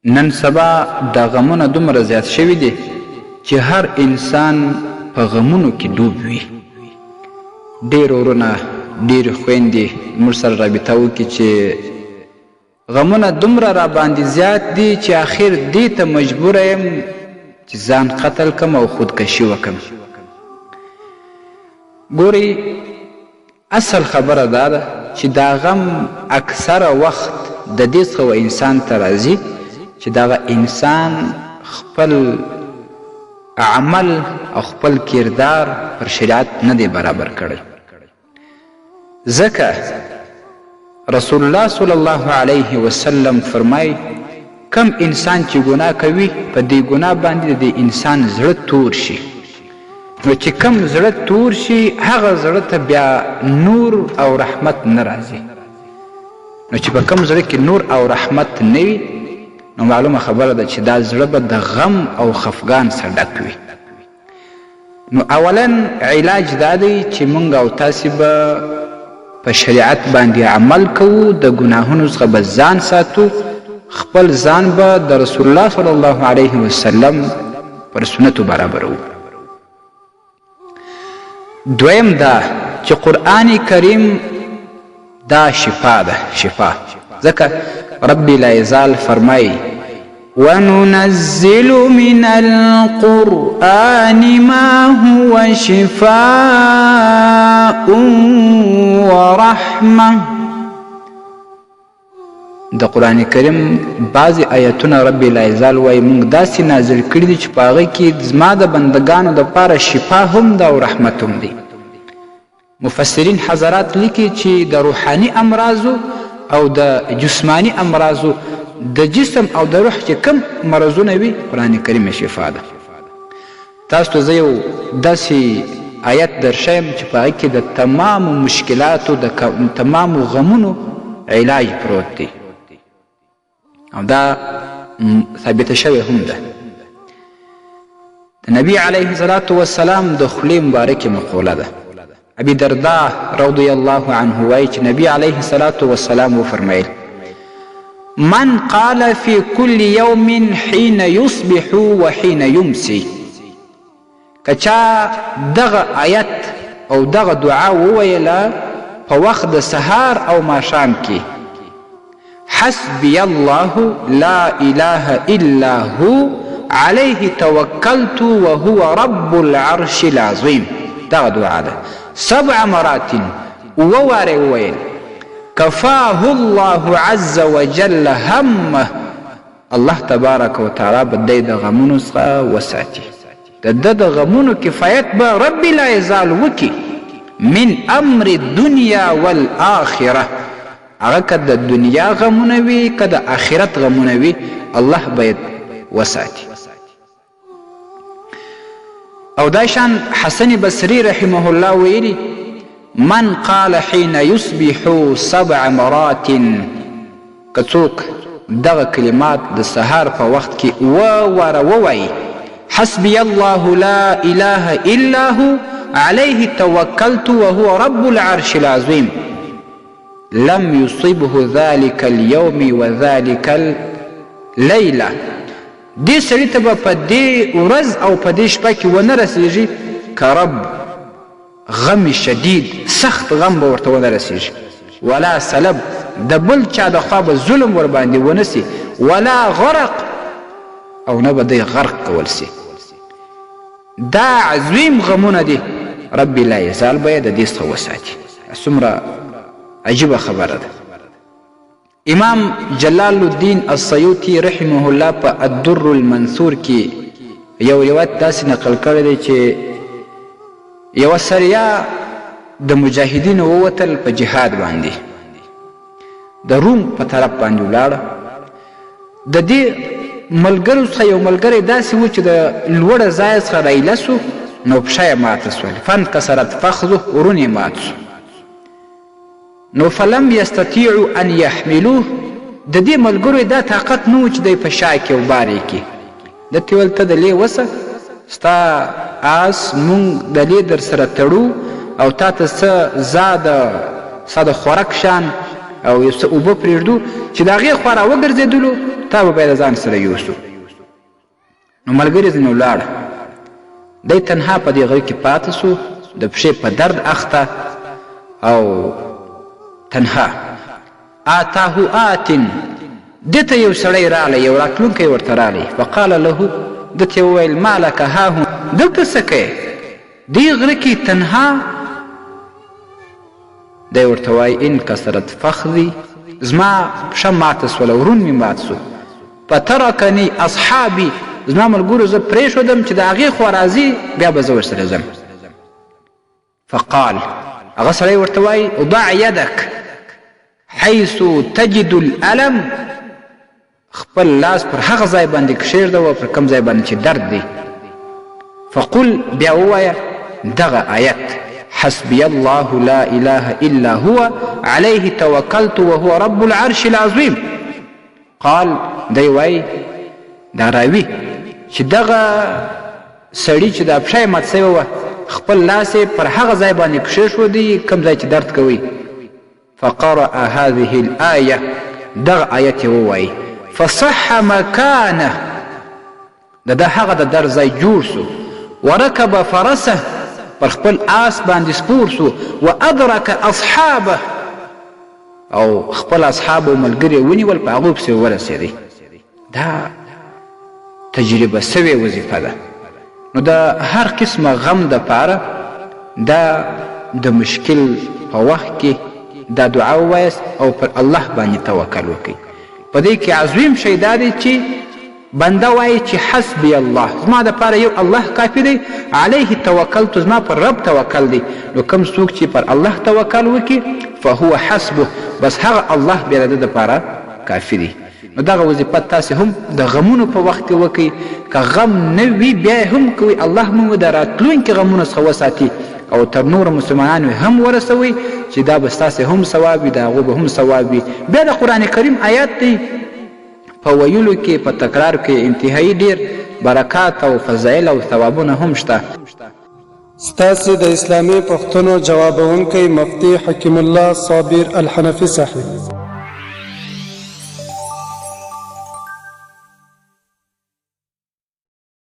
نن سبا دا غمونه دومره زیات شوي دي چې هر انسان په غمونو کې ډوب وي. ډېر ورونه، ډېرې خویندې موږ سره رابطه وکړي چې غمونه دومره راباندې زیات دي چې اخر دې ته مجبوره یم چې ځان قتل کړم او خودکشي وکړم. ګورئ اصل خبره دا ده چې دا غم اکثره وخت د دې څخه و انسان ته راځي چې دغه انسان خپل عمل او خپل کردار پر شریعت نه دی برابر کړی. ځکه رسول الله صلی الله علیه وسلم فرمای کم انسان چې ګناه کوي په دې ګناه باندې د دې انسان زړه تور شي، نو چې کم زړه تور شي هغه زړه ته بیا نور او رحمت نه راځي. نو چې په کم زړه کې نور او رحمت نه وي نو معلومه خبره ده چې دا زړه به د غم او خفګان څخه ډک وي. نو اولا علاج دا دی چې مونږ او تاسې به په شریعت باندې عمل کوو، د ګناهونو څخه به ځان ساتو، خپل ځان به د رسول الله صلی الله علیه وسلم پر سنتو برابروو. دویم دا چې قرآن کریم دا شفا ده، شفا، ځکه رب لا یزال فرمایي وننزل من القرآن ما هو شفاء ورحمة. د قرآن کریم بعضې آیتونه رب لا یزال وایي مونږ داسې نازل کړي دي چې په هغه کې زما د بندګانو دپاره شفا هم ده او رحمت هم دی. مفسرین حضرات لیکي چې د روحاني امراضو او د جسماني امراضو د جسم او د روح چې کوم مرضونه وي قرآن کریم یې شفا ده. تاسو ته زه یو داسې آیت درښیم چې په هغه کې د تمامو مشکلاتو د تمامو غمونو علاج پروت دی او دا ثابته شوې هم ده. د نبی علیه الصلاة والسلام د خولې مبارکې مقوله ده. ابي دردا رضی الله عنه وایي چې نبی علیه الصلاة والسلام وفرمایل من قال في كل يوم حين يصبح وحين يمسي، که چا دغه آیت او دغه دعا وویله په وخت د سهار او ماښام کې، حسبي الله لا اله الا هو علیه توکلت وهو رب العرش العظیم، دغه دعا ده سبع مرات اووه واره وویل، کفاه الله عز وجل همه، الله تبارک وتعالی به دی د غمونو څخه وساتي، د ده د غمونو کفایت به رب لا یزال وکړي، من امر الدنیا والآخرة، هغه که د دنیا غمونه وي که د آخرت غمونه وي الله به یې وساتي. او دا شان حسن بصري رحمه الله ویلي من قال حين يصبح سبع مرات، که څوک دغه کلمات د سهار په وخت کې اووه واره ووایي، حسبي الله لا اله الا هو علیه توکلت وهو رب العرش العظیم، لم يصبه ذلك اليوم وذلك الليلة، دې سړي ته به په دې ورځ او په دې شپه کې ونه رسېږي کرب، غم شدید، سخت غم به ورته ونه رسېږي، ولا سلب، د بل چا د خوا به ظلم ورباندې ونه سي، ولا غرق، او نه به دی غرق کول سي. دا عظیم غمونه دي، رب لا یزال به یې د دې څخه وساتي. څومره عجیبه خبره ده. امام جلال الدین السیوطي رحمه الله په الدر المنثور کې یو روایت داسې نقل کړی دی چې یوه سریه د مجاهدینو ووتل په جهاد باندې، د روم په طرف باندې ولاړه. د دې ملګرو څخه یو ملګری داسې و چې د لوړه ځایه څخه رایله سو، نو پښه یې ماته سول، فانکسرت فخذه، ورون یې مات سو. نو فلم یستطیعوا ان یحملوه، د دې ملګرو یې دا طاقت نه و چې دی په شا کې او بار یې کړي. ده ته ویل ته د لې وسه، ستا آس مونږ د لې در سره تړو او تا ته څه زاد ستا د خورک شان او یو څه اوبه پرېږدو چې د هغې خوا را وګرځېدلو تا به بیا د ځان سره یوسو. نو ملګري ځنې ولاړ، دی تنها په دې غره کې پاتې سو، د پښې په درد اخته او تنها. آتاه آت، ده ته یو سړی راغلی، یو راتلونکی ورته راغی، فقال له، ده ته یې وویل، ما لک هاهنا، دلته څه کوې دې غره کې تنها؟ دی ورته وایي، انکسرت فخذي، زما پښه ماته سوله، ورون مې مات سو، فترکني اصحابي، زما ملګرو زه پرېښودم چې د هغې خوا راځي بیا به زه ورسره ځم. فقال، هغه سړی ورته وایي، ضع یدک حیث تجد الالم، خپل لاس پر هغه ځای باندې کښېږدوه پر کوم ځای باندې چې درد دی. فقل، بیا ووایه دغه آیت، حسبی الله لا اله الا هو علیه توکلت وهو رب العرش العظیم. قال، دی وایي دا راوي چې دغه سړي چې دا پښه یې مات سوې وه خپل لاس یې پر هغه ځای باندې کښېښودی کوم ځای چې درد کوي. فقرأ هذه الآیة، دغه آیت یې ووایي. فصح مکانه، د ده هغه د درد ځای جوړ سو. ورکب فرسه، پر خپل آس باندې سپور سو. وادرک اصحابه، او خپل اصحاب او ملګري یې ونیول، په هغو پسې ورسېدی. دا تجربه سوې وظیفه ده. نو د هر قسمه غم د پاره دا د مشکل په وخت کې دا دعا ووایاست او پر الله باندې توکل وکړئ. په دې کې عظیم شی دا دی چې بنده وایي چې حسبی الله، زما د پاره یو الله کافي دی، علیه توکلت، زما پر رب توکل دی. نو کوم څوک چې پر الله توکل وکړي فهو حسبه، بس هغه الله بیا د ده دپاره کافي دی. نو دغه وظیفه تاسې هم د غمونو په وخت کې وکړئ، که غم نه وي بیا یې هم کوئ، الله مو د راتلونکي غمونو څخه وساتي او تر نورو مسلمانانو یې هم ورسوئ چې دا به ستاسې هم ثواب وي، د هغو به هم ثواب وي. بیا د قرآن کریم آیات دی په ویلو کې په تکرار کې انتهایي ډېر برکات او فضایل او ثوابونه هم شته. ستاسې د اسلامي پوښتنو جوابونکی مفتي حکیم الله صابر الحنفي صاحب.